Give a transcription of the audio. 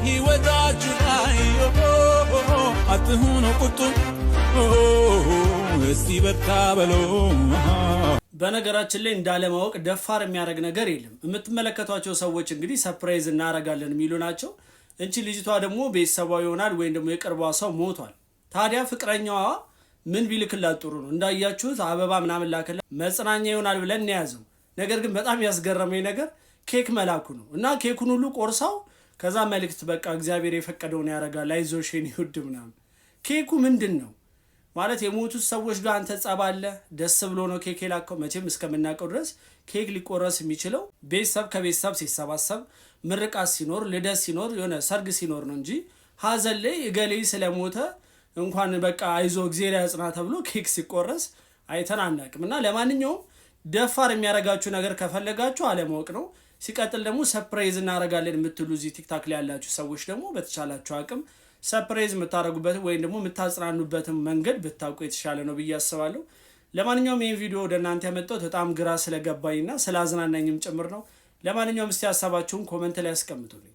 ሕይወታችሁ ላይ አትሁኑ ቁጡ፣ እስቲ በርታ በሎ። በነገራችን ላይ እንዳለማወቅ ደፋር የሚያደርግ ነገር የለም። የምትመለከቷቸው ሰዎች እንግዲህ surprise እናደርጋለን የሚሉ ናቸው። እንቺ ልጅቷ ደግሞ ቤተሰቧ ይሆናል ወይም ደግሞ የቅርቧ ሰው ሞቷል። ታዲያ ፍቅረኛዋ ምን ቢልክላት ጥሩ ነው? እንዳያችሁት አበባ ምናምን ላከላት፣ መጽናኛ ይሆናል ብለን እንያዘው። ነገር ግን በጣም ያስገረመኝ ነገር ኬክ መላኩ ነው፣ እና ኬኩን ሁሉ ቆርሳው ከዛ መልእክት በቃ እግዚአብሔር የፈቀደውን ያደርጋል፣ አይዞሽ የኔ ውድ ምናምን። ኬኩ ምንድን ነው? ማለት የሞቱት ሰዎች ጋር አንተ ጸብ አለ? ደስ ብሎ ነው ኬክ የላከው? መቼም እስከምናውቀው ድረስ ኬክ ሊቆረስ የሚችለው ቤተሰብ ከቤተሰብ ሲሰባሰብ፣ ምርቃት ሲኖር፣ ልደት ሲኖር፣ የሆነ ሰርግ ሲኖር ነው እንጂ ሀዘን ላይ እገሌ ስለሞተ እንኳን በቃ አይዞ እግዜር ያጽና ተብሎ ኬክ ሲቆረስ አይተን አናውቅም። እና ለማንኛውም ደፋር የሚያደርጋችሁ ነገር ከፈለጋችሁ አለማወቅ ነው። ሲቀጥል ደግሞ surprise እናደርጋለን የምትሉ እዚህ TikTok ላይ ያላችሁ ሰዎች ደግሞ በተቻላችሁ አቅም surprise የምታደርጉበትን ወይም ደግሞ የምታጽናኑበትን መንገድ ብታውቁ የተሻለ ነው ብዬ አስባለሁ። ለማንኛውም ይህን ቪዲዮ ወደ እናንተ ያመጣሁት በጣም ግራ ስለገባኝና ስላዝናናኝም ጭምር ነው። ለማንኛውም እስቲ ሀሳባችሁን comment ላይ ያስቀምጡልኝ።